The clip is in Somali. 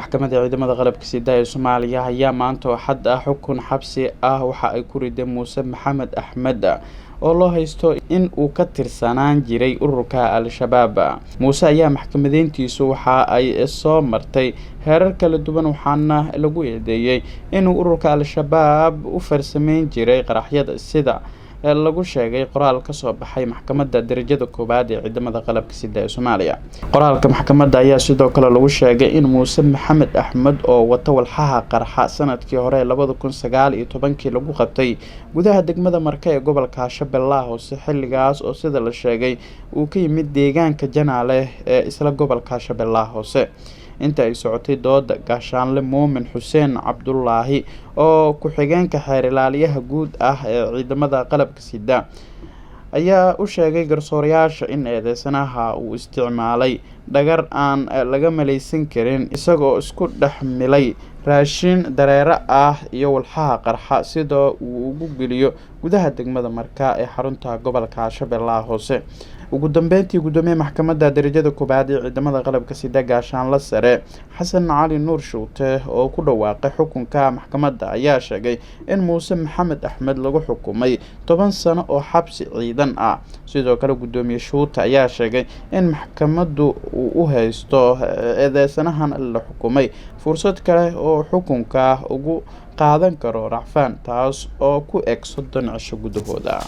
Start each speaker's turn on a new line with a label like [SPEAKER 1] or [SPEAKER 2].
[SPEAKER 1] Maxkamadda Ciidamada Qalabka Sida ee Soomaaliya ayaa maanta oo xad ah xukun xabsi ah waxa ay ku riday Muuse Maxamed Axmed oo loo haysto in uu ka tirsanaan jiray ururka Al-Shabaab. Muuse ayaa maxkamadeyntiisu waxa ay soo martay heerar kala duwan, waxaana lagu eedeeyay inuu ururka Al-Shabaab u farsameyn jiray qaraxyada, sida lagu sheegay qoraal ka soo baxay maxkamadda darajada koowaad ee Ciidamada Qalabka Sida ee Soomaaliya. Qoraalka maxkamadda ayaa sidoo kale lagu sheegay in Muuse Maxamed Axmed oo wata walxaha qarxa sanadkii hore 2019-kii lagu qabtay gudaha degmada Marka ee gobolka Shabeellaha Hoose, xilligaas oo sida la sheegay uu ka yimid deegaanka Janaale ee isla gobolka Shabeellaha Hoose. Inta ay socotay dooda, Gaashaanle Muumin Xuseen Cabdulaahi oo ku-xigeenka xeer ilaaliyaha guud ah ee Ciidamada Qalabka Sida ayaa u sheegay garsoorayaasha in eedeysanaha uu isticmaalay dhagar aan laga maleysan karin, isagoo isku dhex milay raashin dareere ah iyo walxaha qarxa sida uu ugu geliyo gudaha degmada Marka ee xarunta gobolka Shabeellaha Hoose. Ugu dambeyntii, guddoomiyaha maxkamadda darajada koowaad ee Ciidamada Qalabka Sida, Gaashaanle Sare Xasan Cali Nuur Shuute, oo ku dhawaaqay xukunka maxkamadda, ayaa sheegay in Muuse Maxamed Axmed lagu xukumay 10 sano oo xabsi ciidan ah. Sidoo kale, guddoomiye Shuute ayaa sheegay in maxkamaddu uu u haysto eedeysanahan la xukumay fursad kale oo xukunka ugu qaadan karo racfaan, taas oo ku eg 30 cisho gudahooda.